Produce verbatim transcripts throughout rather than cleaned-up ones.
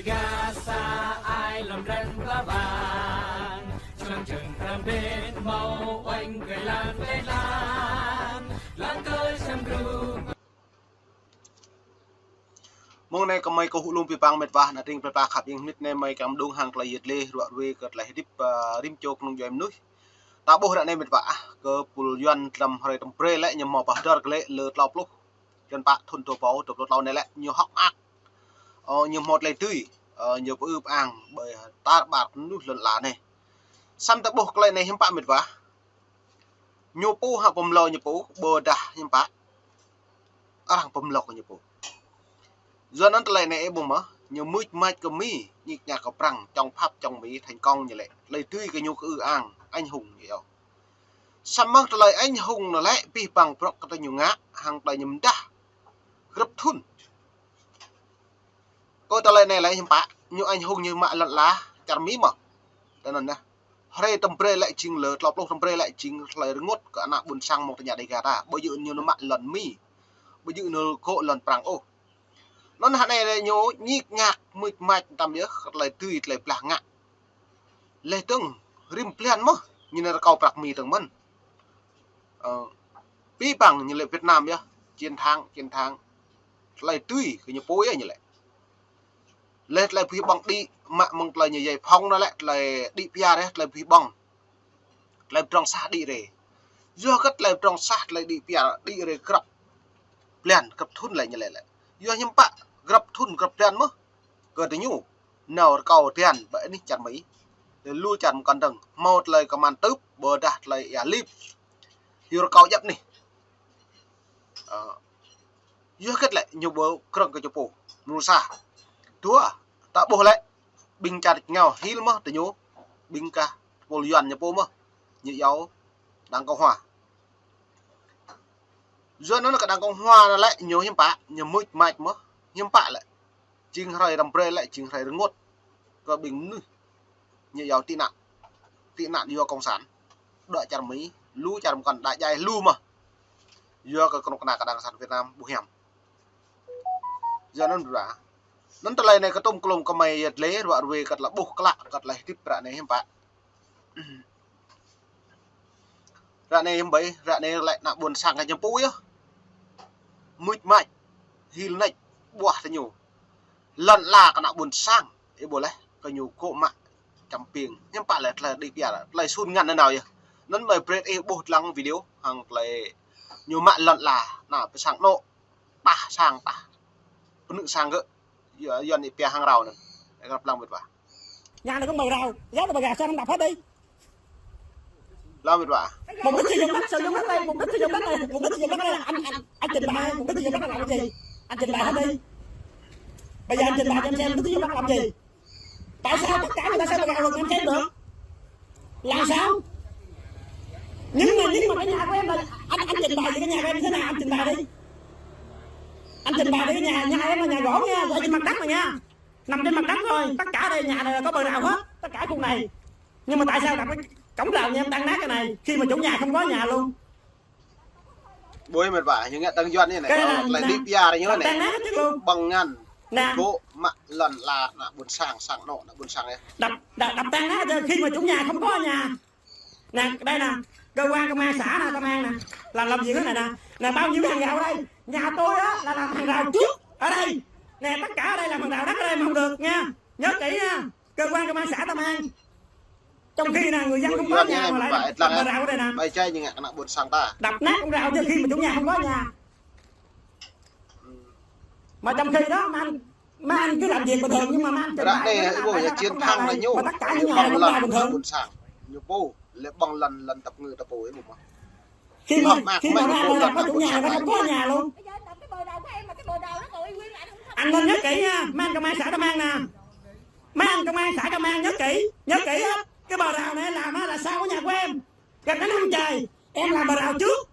Gasa ai lăm răn ba ban. Člang čang kram bên mâo oanh kơ lăn leh lan. Lăn kơ sem gru. Mông anei kơ mei kơ hŭ lŭm pi păng mĭt wa, ană tring plei pla khăp ing mĭt anei mei kăm đung hăng klei yăt leh ruă ruê kơ klei hdĭp, ơ, rĭm čô knŭng djuê mnuih. Ta ƀuh ară anei mĭt wa, ah, kơ pul Yuăn tlăm hruê tăm brei lĕ ñu mâo pah dăr kơ lĕ lơ tlâo pluh. Yuăn pă thŭn dua êbâo dua pluh tlâo anei lĕ ñu hŏk mơak. Ơ, ñu mâo klei tui, ơ, ñu pơư pơang ƀơi tar ƀar mnuih lăn ala anei. Săm ta ƀuh klei anei hiưm pă mĭt wa. Ñu pô hă pô mlâo ñu pô, ƀôdah hiưm pă. Arăng pô mlâo kơ ñu pô. Yua anăn tlei anei ih ƀuh mơh, ñu mưč mač kơ Mi, ñik ñak kơ Prăng, čŏng phap čŏng Mi, thành công ñu lĕ. Tlei tui kơ ñu kơ ư ang, anh hùng ñu yơh. Săm mơh tlei anh hùng anăn lĕ, pih păng prŏk kơ tlei ñu ngă, hăng tlei ñu mdah. Grăp thŭn. Kơ tlei anei lĕ hiưm pă, ñu anh hùng ñu mă lăn ala, čar Mi mơh. Tơ anăn yơh. Hruê tăm brei lĕ jing lơ, tlâo pluh tăm brei lĕ jing tlei rngôt kơ ană ƀuôn sang mơ̆ng tơña Dega ta. Ƀu djơ̆ ñu mă lăn Mi. Ƀu djơ̆ ñu kơ lăn Prăng ôh. Anăn hă anei lĕ ñu ñik ñak mưč mač tam yơh, tlei tui tlei blah ngă. Leh dơ̆ng, rĭm blan mơh, ñu nao rơkâo prăk Mi dơ̆ng mơ̆n. Ơ, pih păng ñu lĕ Việt Nam yơh, chiến thắng, chiến thắng. Tlei tui kơ ñu pô yơh ñu lĕ. Leh tlei phi ƀŏng đĭ, mă mơ̆ng tlei ñu yai phong anăn lĕ, tlei đĭ piar yơh, tlei phi ƀŏng. Tlei ptrŏng sah đĭ rê. Yua kơ tlei ptrŏng sah, tlei đĭ piar, đĭ rê grăp blan, grăp thŭn lĕ ñu lĕ lĕ. Yua hiưm pă, grăp thŭn, grăp blan mơh. Kơ diñu, nao rơkâo tian, ƀă anih čar Mi. Leh lu čar mkăn dơ̆ng, mâo tlei kman tưp, ƀôdah tlei êa lip. Hiu rơkâo djăp anih. Ơ, yua kơ lĕ ñu ƀuh krơ̆ng kơ čô pô. Mrô sa. Dua, ta ƀuh lĕ. Ƀing čar ngao hil mơh tơ ñu. Ƀing kah pôl Yuăn ñu pô mơh. Ñu yâo Đảng Cộng Hòa. Yua anăn kơ Đảng Cộng Hòa anăn lĕ ñu hiưm pă, ñu mưč mač mơh. Hiưm pă lĕ. Jing hruê răm brei lĕ, jing hruê rngôt. Kơ ƀing mnuih. Ñu yâo tị nạn. Tị nạn yua cộng sản. Đuĕ čar Mi, lu čar mkăn đa jai lu mơh. Yua kơ knŭk kna kơ Đảng Cộng sản Việt Nam ƀu hiam. Yua anăn ƀuh. Anăn tlei anei kơ tŭm klŭm kơ mei yăt leh, ruă ruê kơ tlei ƀuh klă, kơ tlei hdĭp ară anei hiưm pă. Ară anei hiưm ƀai, ară anei lĕ ană ƀuôn sang kơ ñu pô yơh. Mưč mač, hil nač, ƀuah tơ ñu. Lăn ala kơ ană ƀuôn sang, ih ƀuh leh, kơ ñu kơ mă čăm piêng. Hiưm pă lĕ tlei đĭ piar, tlei sun ngăn nanao yơh. Anăn mei brei ih ƀuh dlăng video, hăng tlei ñu mă lăn ala, ană pơ sang anôk, pah sang pah. Pnư̆ sang gơ̆, Yuăn ih pia hăng rao anăn. Ih kăp lăng mĭt wa. Nhà này có màu rau, giá nó bà gà sao nó đập hết đi. Lăng mĭt wa. Mục đích sử dụng đất, sử dụng đất đây, mục đích sử dụng đất đây, mục đích sử dụng đất đây là anh, anh, anh trình bày, mục đích sử dụng đất là làm gì? Anh trình bày hết đi. Bây giờ anh trình bày cho em xem mục đích sử dụng đất làm gì? Tại sao tất cả người ta sẽ vào luật em xem được? Là sao? Nhưng mà, nhưng mà cái nhà của em là anh, anh trình bày thì cái nhà của em như thế nào? Anh trình bày đi. Anh trình bày đi cái nhà, nhà em là nhà gỗ nha, ở trên mặt đất mà nha. Nằm trên mặt đất thôi, tất cả đây nhà này là có bờ rào hết, tất cả khu này. Nhưng mà tại sao đập cái cổng rào nhà em tan nát cái này khi mà chủ nhà không có nhà luôn? Ƀuh mĭt wa, ñu ngă tăng Yuăn ñu anei. Cái này là tlei đĭ piar ñu anei. Tan nát hết luôn. Ƀơ̆ng ngăn. Nè. Gơ̆ mă lăn ala ană ƀuôn sang, sang anôk ană ƀuôn sang yơh. Đập, đập, đập tan nát hết khi mà chủ nhà không có nhà. Nè, đây nè, cơ quan công an xã nè, công an nè, là làm việc thế này nè. Nè, bao nhiêu cái hàng rào ở đây? Nhà tôi á là làm hàng rào trước ở đây. Nè, tất cả ở đây làm hàng rào đất ở đây mà không được nha. Nhớ kỹ nha. Cơ quan công an xã Tam An. Trong khi là người dân không có nhà mà lại đập hàng rào ở đây nè. Bai chai ñu ngă kơ ană ƀuôn sang ta. Đập nát hàng rào trước khi mà chủ nhà không có nhà. Mà trong khi đó mà anh, mà anh cứ làm việc bình thường nhưng mà mà anh trình bày với lại là công an ở đây mà tất cả những nhà này cũng là bình thường. Ƀuôn sang. Ñu pô, lĕ ƀơ̆ng lăn, lăn tăp ngư tăp pô ih ƀuh mơh. Khi mà, khi mà ra là có chủ nhà, nó không có nhà luôn. Anh nên nhớ kỹ nha, mấy anh công an xã Tam An nè. Mấy anh công an xã Tam An nhớ kỹ, nhớ kỹ á. Cái bờ rào này làm á là sau cái nhà của em. Gần đến năm trời, em làm bờ rào trước.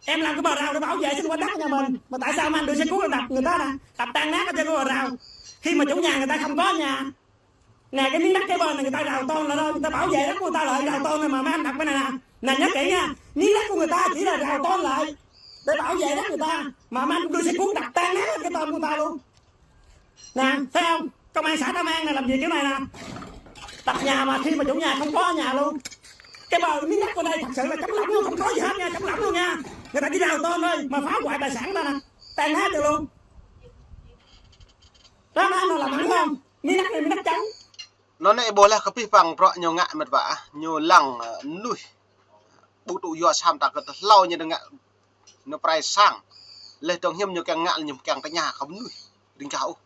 Em làm cái bờ rào để bảo vệ xung quanh đất nhà mình. Mà tại sao mà anh đưa xe cuốc đập người ta nè, đập tan nát ở trên cái bờ rào? Khi mà chủ nhà người ta không có nhà. Nè, cái miếng đất kế bên này người ta rào tôn lại rồi, người ta bảo vệ đất của người ta lại rào tôn này mà mấy anh đập cái này nè. Nè, nhớ kỹ nha, miếng đất của người ta chỉ là rào tôn lại để bảo vệ đất người ta. Mà mấy anh đưa xe cuốc đập tan nát cái tôn của người ta luôn. Nè, thấy không? Công an xã Tam An này làm gì kiểu này nè. Đập nhà mà khi mà chủ nhà không có nhà luôn. Cái bờ miếng đất của đây thật sự là chống lỏng luôn, không có gì hết nha, chống lỏng luôn nha. Người ta chỉ đào tôn thôi mà phá hoại tài sản ta nè. Tan hết được luôn. Đó, nó là mắng không? Miếng đất này miếng đất trống. Anăn ih ƀuh leh kơ pih păng bruă ñu ngă mĭt wa ah, ñu lăng, ơ, mnuih. Ƀu tŭ yua sam ta kơ hlâo ñu ngă ñu prai sang. Leh dơ̆ng hiăm ñu kiăng ngă ñu kiăng tơña kơ mnuih. Rĭng čah ôh.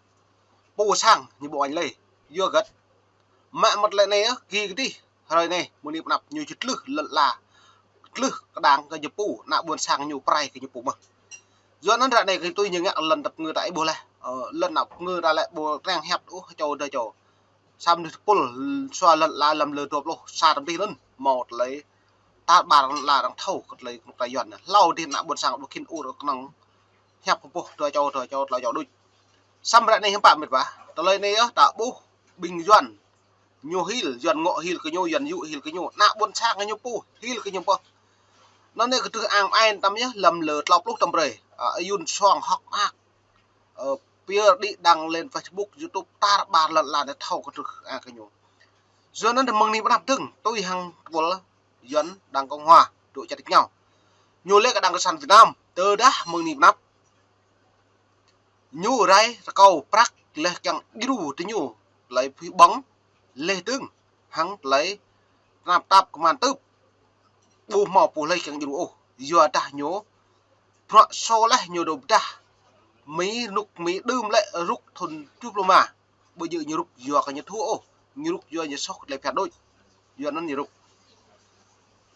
Pô sang ñu ƀu añ lei. Yua găt. Mă măt leh anei, ơ, ki kdih. Hrơi anei, mơ̆ng anei pnăp ñu čih tlưh lăn ala. Tlưh kđang kơ ñu pô, ană ƀuôn sang ñu prai kơ ñu pô mơh. Yua anăn ră anei kơ tui ñu ngă lăn tăp ngư ta ih ƀuh leh. Ơ, lăn tăp ngư ta lĕ ƀu triăng hiăp ôh, čô dơ čô. Sa mnuih tơpul, sua lăn ala lăm lơ dua pluh sa tăm dih anăn. Mâo tơlơi tar ƀar lăn ala arăng thâo kơ tơlơi knŭk kna Yuăn. Hlâo dih ană ƀuôn sang ƀu khĭn ur knŏng hiăp kơ pô dua čô, dua čô, tlâo čô đuč. Săm ră anei hiăm pă mĭt wa. Tơlơi anei yơh ta ƀuh ƀing Yuăn. Ñu hil, Yuăn ngŏ hil kơ ñu, Yuăn yŭ hil kơ ñu. Ană ƀuôn sang ñu pô, hil kơ ñu pô. Anăn anei kơ tơ̆ ang ai tăm yơh, lăm lơ tlâo pluh tăm brei. A, Yuăn suang hŏk ak. Ơ, pier đĭ đăng lên Facebook, YouTube, tar ƀar lăn ala anei thâo kơ tơ̆ ang kơ ñu. Yua anăn mơ̆ng anei pnăp dơ̆ng, tui hăng tơpul Yuăn đảng Cộng hòa, dôk čăt êngao. Ñu lĕ kơ đảng cộng sản Việt Nam, tơdah mơ̆ng anei pnăp. Ñu rai rơkâo prăk leh kiăng djru tơ ñu, tơlơi pui ƀơ̆ng, leh dơ̆ng, hăng tơlơi tnap tap kman tưp. Ƀu mâo pô leh kiăng djru ôh, yua dah ñu. Bruă sô leh ñu dôk bdah. Mi rŭk mi đưm lĕ rŭk thŭn tơjuh pluh êma. Ƀu djơ̆ ñu rŭk yua kơ ñu thua ôh. Ñu rŭk yua ñu soh kơ tơlơi phiăn đuč. Yua anăn ñu rŭk.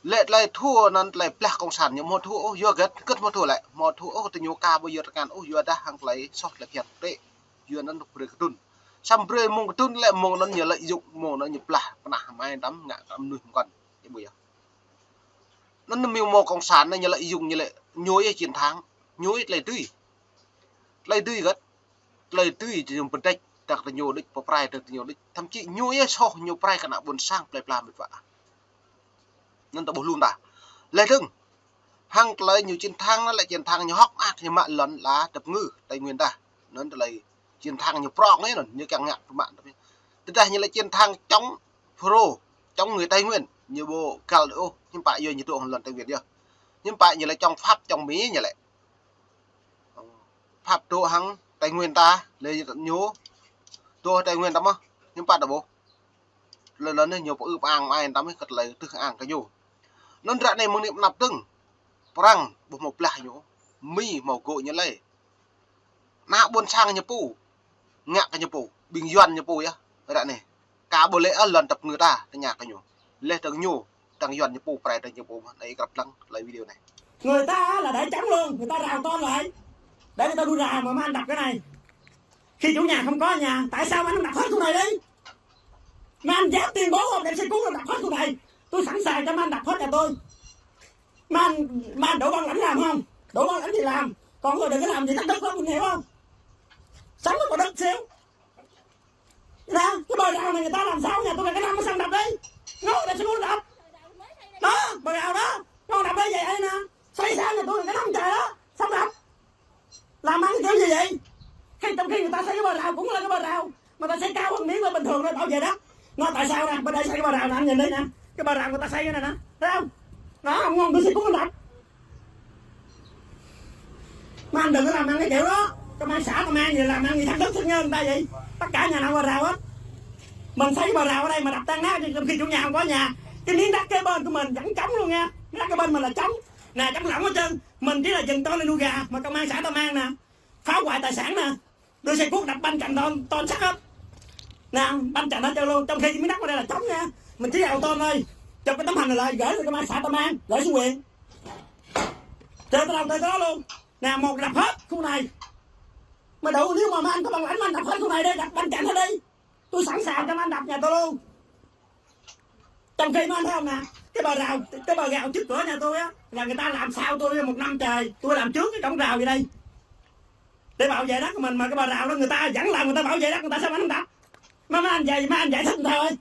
Lĕ tơlơi thua anăn tơlơi blah cộng sản ñu mâo thua ôh. Yua găt, găt mâo thua lĕ. Mâo thua ôh tơ ñu ka ƀu yua tơkan ôh. Yua dah hăng tơlơi soh tơlơi phiăn tê. Yua anăn rŭk brei kdŭn. Săm brei mơ̆ng kdŭn lĕ mơ̆ng anăn ñu lợi dụng, mơ̆ng anăn ñu blah, pnah mai tăm ngă kơ mnuih mkăn. Ih ƀuh yơh. Anăn ñu mâo cộng sản anăn ñu lợi dụng ñu lĕ, ñu yơh chiến thắng, ñu yơh tơlơi dưi. Tơlơi dưi găt, tơlơi dưi ñu pơdêč, dak tơ ñu đuč, pơprai dak tơ ñu đuč. Thậm chí ñu yơh soh ñu prai kơ ană ƀuôn sang plei pla mĭt wa. Anăn ta ƀuh lum ta. Leh dơ̆ng, hăng tơlơi ñu chiến thắng anăn lĕ chiến thắng ñu hŏk ak ñu mă lăn ala tăp ngư Tây Nguyên ta. Anăn tơlơi chiến thắng ñu prŏng anei anăn, ñu kiăng ngă pơmă tăp. Tơdah ñu lĕ chiến thắng chống Phrô, chống người Tây Nguyên, ñu ƀu găl ôh, hiăm pă yua ñu dôk lăn Tây Nguyên yơh. Hiăm pă ñu lĕ chống Pháp, chống Mỹ ñu lĕ. Pháp dôk hăng Tây Nguyên ta, lĕ ñu dôk Tây Nguyên ta mơh, hiăm pă ta ƀuh. Leh anăn ñu pơư pơang ai tăm kơ tơlơi tưh ang kơ ñu. Anăn ră anei mơ̆ng anei pnăp dơ̆ng, Prăng ƀu mâo blah ñu, Mi mâo gŏ ñu lei. Ană ƀuôn sang ñu pô, ngă kơ ñu pô, ƀing Yuăn ñu pô yơh, ră anei. Ka ƀu lĕ ơ lăn tăp ngư ta, tơña kơ ñu. Leh dơ̆ng ñu, dơ̆ng Yuăn ñu pô, prai dơ̆ng ñu pô, anei ih krăp dlăng tơlơi video anei. Người ta là đã chống luôn, người ta rào tôn lại. Để người ta đu rào mà, mà anh đập cái này. Khi chủ nhà không có nhà, tại sao mà anh không đập hết khu này đi? Mà anh dám tuyên bố không, để xe cuốn đập hết khu này. Tôi sẵn sàng cho mà anh đập hết nhà tôi. Mà anh, mà anh đủ bản lãnh làm không? Đủ bản lãnh thì làm. Còn tôi đừng có làm gì thách thức lắm, mình hiểu không? Sống với bộ đất xíu. Nè, cái bờ rào này người ta làm sao nhà tôi cái năm nó săn đập đi. Nó để xe cuốn đập. Đó, bờ rào đó. Nó đập đi vậy nè. Xoay sang nhà tôi cái năm trời đó. Săn đập. Làm ăn kiểu gì vậy? Khi trong khi người ta xây cái bờ rào cũng là cái bờ rào mà ta xây cao hơn miếng là bình thường thôi, bảo vệ đó. Nó tại sao nè, bên đây xây cái bờ rào nè, anh nhìn đây nè, cái bờ rào người ta xây cái này nè, thấy không? Đó, ông ngon tôi xây cũng đập. Mà anh đừng có làm ăn cái kiểu đó. Công an xã, công an gì làm ăn gì thách thức, thách nhân người ta vậy? Tất cả nhà nào bờ rào hết. Mình xây cái bờ rào ở đây mà đập tan nát, trong khi chủ nhà không có nhà. Cái miếng đất kế bên của mình vẫn trống luôn nha. Miếng đất kế bên mình là trống. Nè, trống lỏng hết trơn. Mình chỉ là dừng tôi lên nuôi gà mà công an xã Tam An nè, phá hoại tài sản nè, đưa xe cuốc đập banh chành tôn, tôn sắt hết. Nè, banh chành hết trơn luôn, trong khi miếng đất ở đây là trống nha. Mình chỉ đào tôn thôi. Chụp cái tấm hình này lại gửi về công an xã Tam An, gửi xuống huyện. Cho tao làm tới đó luôn. Nè, một đập hết khu này. Mà đủ, nếu mà, mà anh có bằng lãnh mà anh đập hết khu này đi, đập banh chành hết đi. Tôi sẵn sàng cho anh đập nhà tôi luôn. Trong khi mà anh thấy không nè, cái bờ rào, cái bờ rào trước cửa nhà tôi á, là người ta làm sao tôi một năm trời, tôi làm trước cái cổng rào gì đây. Để bảo vệ đất của mình mà cái bờ rào đó người ta vẫn làm, người ta bảo vệ đất, người ta sao mà anh đập? Mà, mà anh giải, mà anh giải thích làm sao ơi?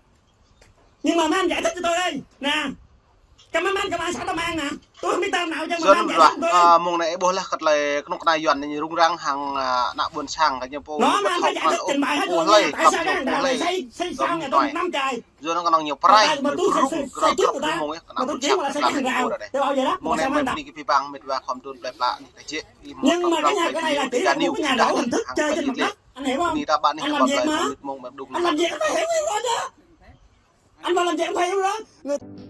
Nhưng mà, mà anh giải thích cho tôi đi. Nè, cái mấy anh công an xã Tam An nè, Yuăn ruah, a, mông anei ƀuh leh kơ tlei knŭk kna Yuăn anei rŭng răng hăng, a, ană ƀuôn sang kơ ñu pô ñu ƀuh hŏk măn ôh, ƀuh lei, kăp ñu ƀuh lei. Dŏng hnoi. Yuăn knŏng ñu prai, ñu brŭng, krăp krăp mông yơh, kơ ană ƀuôn sang kơ tlei ñu ƀuh ră anei. Mông anei mơ̆ng anei kơ bi bang mĭt wa khom dun plei pla anei kơ jĕ, ih mâo tŏng tŏng plei video ti gani u đa, hăng kơ jĕ leh. Anei ta ƀă anei hăng ƀă plei mĭt mông ƀă đŭng. Anh làm gì em phải hiểu đó chứ.